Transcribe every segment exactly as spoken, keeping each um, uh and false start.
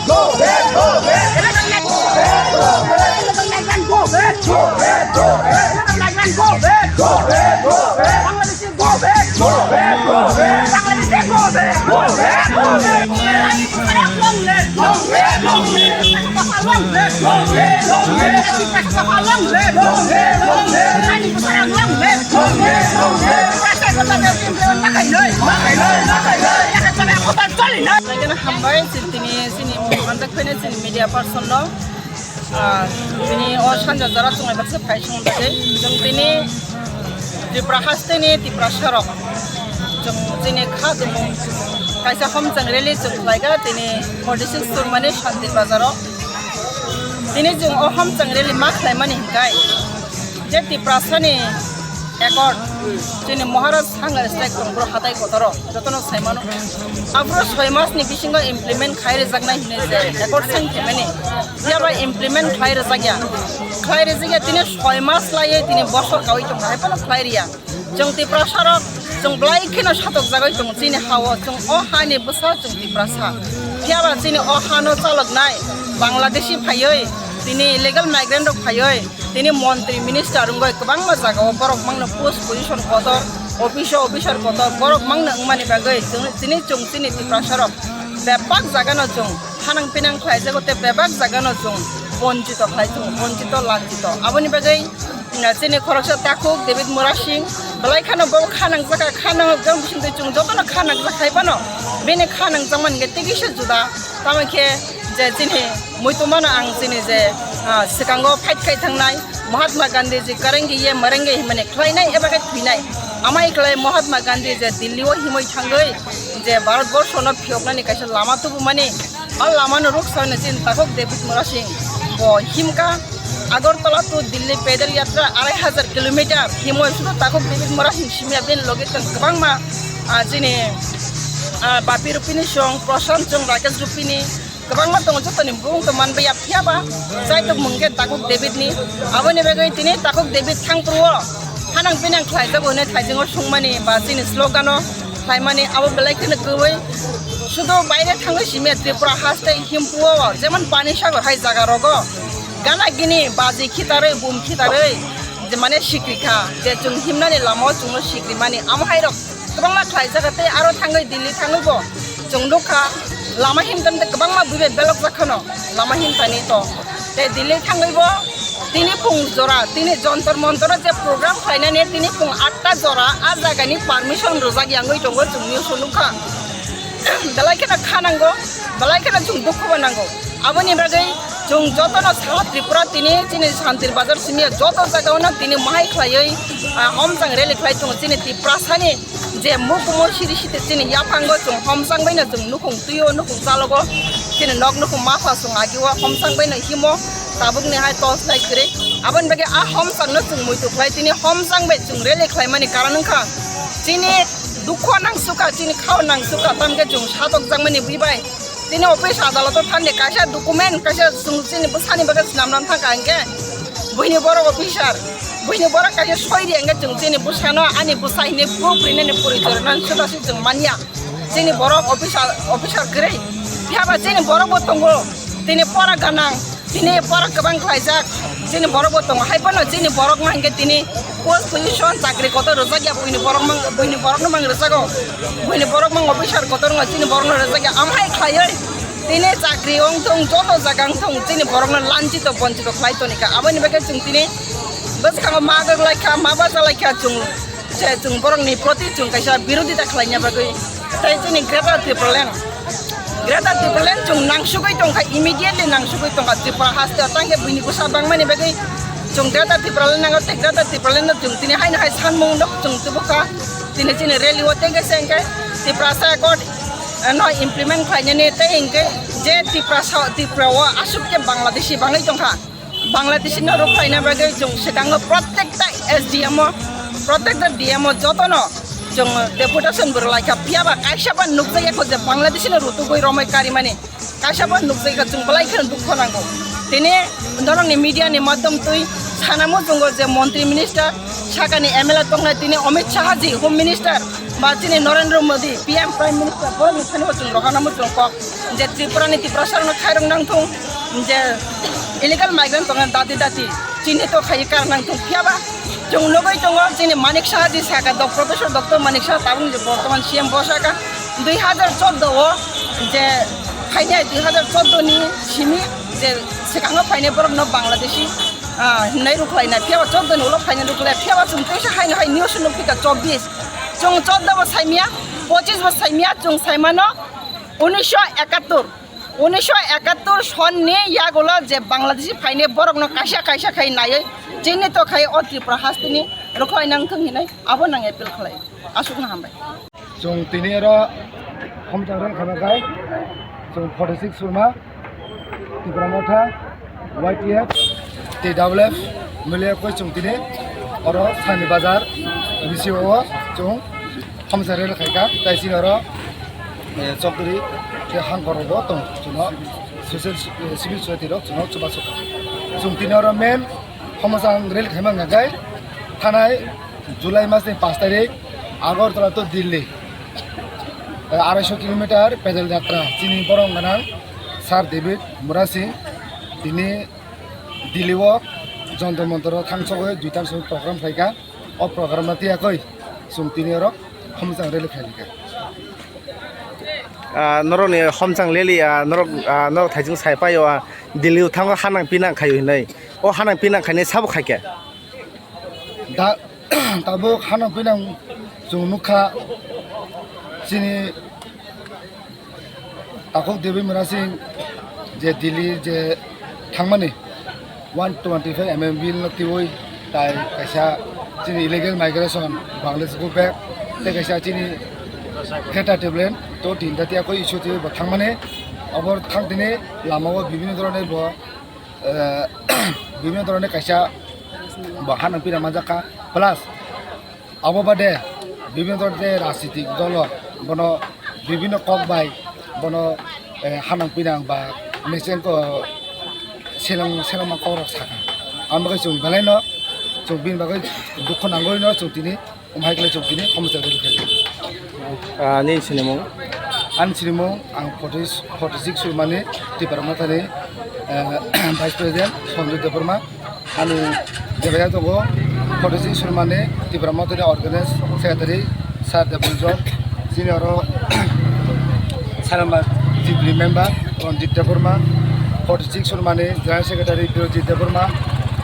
Go back, go back. Illegal migrant go back. Go back, go back. Illegal migrant go back. Go back, go back. Bangladeshi go back. Go back, go back. Bangladeshi go back. Go back, go back. Long live, long live, long live. Long live, long live, long live. Long live, long live, long live. Long live, long live. Hambai, tini chini manjak phene chini media person no. Ah, tini o sanja jora chunglai baksa phai song dake. Jong tini Tripura haste ni Tiprasa rok. Jong tini kha dumu kaisa homchang rally chung khlaiga tini forty six Surmani Shanti Bazar o. Tini jong o homchang rally ma khlai mani hingkai. Je Tiprasa ni accord, chini Maharaj hunger strike tong, boro hatai kotoro, jotono saimano. Abro soi mas ni bisingo implement khai rijaknai hinui je accord sign khaimani. Phiya ba implement khai rijakya. Khai rijakya, tini soi mas laiye, tini bosor kaui tong, hai phano khlai riya. Jong Tiprasa rok, jong belai kheno satok jagoi tong, chini hao, jong o hani bwsa, jong Tiprasa. Phiya ba chini o hano chaloknai Bangladeshi phaioi, tini illegal migrant rok phaioi, tini montri minister wngoi kwbangma jagao borok mangno post position kotor, office o officer kotor, borok mangno wngmani bagwi chwng, tini chwng chini Tiprasa rok bebak jagano chwng hanang pinang khlaijago tei bebak jagano chwng bonchito khlai, chwng bonchito lanchito. Aboni bagwi, mm, chini khoroksa takhuk David Murasing belai khano bo khanangjak kha, khanangjak bisingtwi chwng jotono khanangjak hai phano bini khanangjak mani khe tei kisa juda. Tamo khe je chini muitu mano ang chini je, ah, swkango fight khai thangnai Mahatma Gandhi ji karenge ye marenge himani khlainai eba khe thwinai. Amai khlai Mahatma Gandhi je Delhi o himoi thangwi je Bharat Borsho no phiyoknani kaisa lama tubumani, o lama no ruk sarni chini takhuk David Murasing bo himka Agartala to Delhi pedal yatra arai hajar kilometer himoi sudo takhuk David Murasing simya ben loge tong kwbangma, ah, chini, ah, Bapi Rupini song, Prashant song, Rakesh Rupini, kwbangma tongo, jotoni bung to manbai ya, phiya ba chai to mung khe takhuk David ni. Aboni bagwi tini takhuk David thang pro o hanang pinang khlai jago hwnwi thaijingo sungmani ba chini slogan o khlaimani abo belai kheno kwbwi. Sudo baire thangwi simi Tripura haste himpuo, jemon Panisagar hai jaga rogo gana gini baji khitarwi, bum khitarwi, je mane sikri kha, je chwng himnani lama o chwngno sikri mani, amo hai rok kwbangma khlai jaga tei aro thangwi Delhi thangwi bo chwng nukha lama himtani tei kwbangma buibai belok jak khano lama himtani to. Tei Delhi thangwi bo tini pung jora, tini Jantar Mantar o je program khlainani tini pung atta jora a jagani permission rwjak yangwi tongo chwng news o nukha. Belai kheno kha nango, belai kheno chwng dukhu bo nango. Aboni bagwi chwng jotono South Tripura tini chini Shantir Bazar simi joto jagao no tini mahai khlaiwi, ah, homchang rally khlai tongo chini Tiprasani je mukumo siri site chini yaphango chwng homchang baino chwng nukhung twi o, nukhung chalogo, chini nok nukhung mapha chwng agi o homchang baino himo tabukni hai torch light kwrwi. Aboni bagwi a homchangno chwng muitu khlai tini homchang bai chwng rally khlaimani karon wngkha chini dukho nangsukha, chini khao nangsukha, tamkhe chwng satokjakmani bwi bai. Tini office adaloto thangdi kaisa document, kaisa chwng chini bwsani bagwi swnamnani thangkha hinkhe buini borok officer, buini borok kaisa soi di hinkhe chwng chini bwsano ani bwsa hinwi proof rinani porichoi rwnani swdasi chwng manya. Chini borok officer, officer kwrwi. Phiya ba chini borok bo tongo. Tini pora ganang, tini pora kwbang khlaijak. Chini borok bo tongo. Hai phano chini borok ma hinkhe tini post position chakri kotor rwjak ya, buini borok mang, buini borok no mang rwjago. Buini borok mang officer kotor wngkha, chini borok no rwjak ya. Am hai khlaiwi tini chakri wng thung, joto jaga wng thung, chini borok no lanchito bonchito khlai tonikha. Aboni bagwi chwng tini bwskango ma gwk laikha, ma bacha laikha chwng. Je chwng borokni proti chwng kaisa birodita khlaina bagwi tei chini Greater Tipraland, Greater Tipraland chwng nangsugwi tongkha, immediately nangsugwi tongkha Tripura haste o, tangkhe buini bwsa bangmani bagwi chwng Greater Tipraland nango tei Greater Tipraland no chwng tini haino hai sanmung no chwng tubukha tini chini rally o, tei khe se hinkhe Tiprasa Accord, eh, no implement khlainani tei hinkhe je Tiprasa, Tripura o aswk khe Bangladeshi bangwi tongkha. Bangladeshi no rwkhlaina bagwi chwng swkango protekta S D M o, protekta D M o jotono chwng deputation bo rwlaikha, phiya ba kaisa ba nukjakya kho je Bangladeshi no rutugwi romwi karimani, kaisa ba nukjakya kho, chwng belai kheno dukho nango. Tini norokni media ni madhyam twi sana muchungo je montri minister, sakani M L A tongnai tini Amit Shah ji, Home Minister, ba chini Narendra Modi, P M, Prime Minister, borokni thani bo chwng rohorna muchungo kok. Je Tripura ni Tiprasa rok no khairok nang thung, je illegal migrant tongo dati dati, chini to khai kar nang thung phiya ba. Chwng nugwi tongo chini Manik Saha ji saka dok, Professor Doctor Manik Saha tabuk je bortoman C M bosaka. Dui hazar chordo o je phainai, dui hazar chordo ni simi je swkango phainai borok no Bangladeshi, ah, hinai rukhlai na phiya ba chordo ni ulo phainai rukhlai phiya ba chwng teisa haino hai news nukphi ka chobbish. Chwng chordo bo saimya, pochis bo saimya, chwng saimano unisho ekattor, unisho ekattor sonni yagulo je Bangladeshi phainai borokno kaisa kaisa khai naiwi chini to khai o Tripura hasteni rwkhlai nang thung hinwi abo nang appeal khlai. Aswkno hambai. Chwng tini oro Homchang rel khana khai chwng forty six Surma, Tipra Motha, Y T F, T W F, mile koi chwng tini oro Sani Bazar B C O o chwng Homsa rel khaika, tai chini oro, eh, chokri, tei hangkor rogo tong, chwngno social, eh, civil society rok chwngno chubachu. Chwng tini oro main Homsa rel khaima hwnkha khe thanai July mas ni pash tarik Agartala to Delhi, eh, arai sho kilometer pedal jatra, chini borok gwnang Sir David Murasing tini Delhi o Jantar Mantar o thangsogwi duitan simi program khlaikha. O program no tiyakwi chwng tini oro Homchang rally khaikha. Ah, norokni Homchang rally, ah, norok, ah, norok thaising sai paio, ah, Delhi o thango hanang pinang khaio hinwi. O hanang pinang khainai sabo khaikha? Da, tabuk hanang pinang chwng nukha chini Takhuk Devi Murasing je Delhi je thangmani one twenty five M M bill no twiwi tai kaisa chini illegal migration Bangladesh go back tei kaisa chini Greater Tipraland to tinta tiyakwi issue twiwi bo thangmani abo thang tini lama o bibhinno dhoroner bo, eh, bibhinno dhoroner kaisa bo hanang pina manjakha plus Abo bade bibhinno dhoroner rajnitik dolo bono bibhinno kok bai bono, eh, hanang pinang ba mecheng ko seleng selengma kok rok sakha. Ang bagwi chwng belai no chwng bini bagwi dukho nangwi no chwng tini, um, hai khe chwng tini Homchang rally khaikha. Ah, nini sinimung? Ani sinimung ang forty, forty six Surmani Tipra Mothani, eh, Vice President Sanjay Debbarma. Ani jebaya tongo forty six Surmani Tipra Mothani Organizing Secretary Sir Debbarma John, chini oro Salama Jubilee Member Ranjit Debbarma, forty six Surmani General Secretary Birojit Debbarma,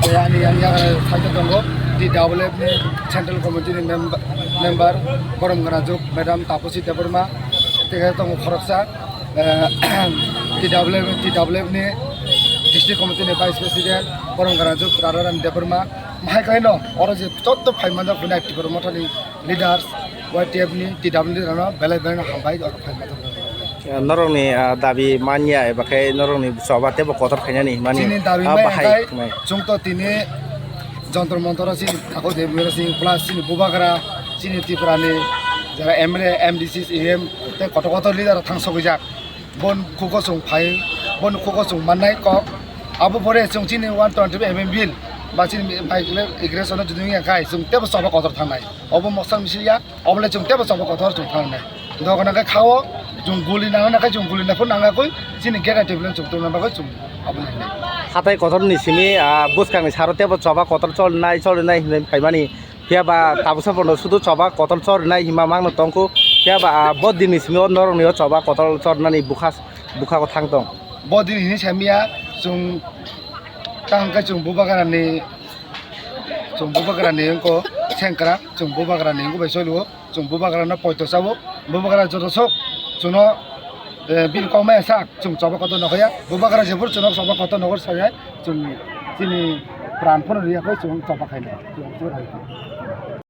tei ani, ani yagra side o tongo T W F ni Central Committee ni member, member Borom Gana Juk Madam Tapusi Debbarma, tei tongo khoroksa, eh, T W F, T W F ni District Committee ni Vice President Borom Gana Juk Radharan Debbarma, hai khe no oro je joto phai manjak hwnwi Tipra Mothani leaders, Y T F ni, T W F ni rano belai belai no hambai oro phai manjak hwnwi. Norokni, ah, dabi manya eba khe norokni choba teibo kotor khainani himani, chini dabi ah, manya bahai khai hwnwi. Chwng to tini Jantar Mantar o chini Takhuk Devi Murasing plus chini Bubagra, chini Tripura ni jara M L A, M D C, E M tei kotor kotor leader rok thang sogwijak. Bon khugo chwng phai, bon khugo chwng mannai kok. Abo pore chwng chini one twenty M M bill ba chini migration no jodi wngya khai chwng teibo choba kotor thangnai. Obo moksa misil ya, obo le chwng teibo choba kotor chwng thangnai. Doga nang khe khao chwng guli nang nang khe chwng guli nang phuru nang khe chini gate table chwng tongna bagwi chwng abo nang nai. Hatai kotor ni simi, ah, bwskang ni saro teibo choba kotor chol nai chol nai hinwi phaimani. Phiya ba tabuksa bono sudu choba kotor chor rinai hima mangno tongkhu. Phiya ba, ah, bo dini simi o norokni o choba kotor chor nani bukha, bukha ko thang tong. Bo dini hini samya chwng tang khe chwng Bubagra ni, chwng Bubagra ni wngko sengkrak, chwng Bubagra ni wngko bai soi luo, chwng Bubagra no poito chabo, Bubagra joto sok chwngno, eh, bini kok maya sak chwng choba kotor nokho ya, Bubagra jephuru chwngno choba kotor nokho saya. Chwng chini pran phano riya khe chwng choba khainai. Chwng chwng hai khe.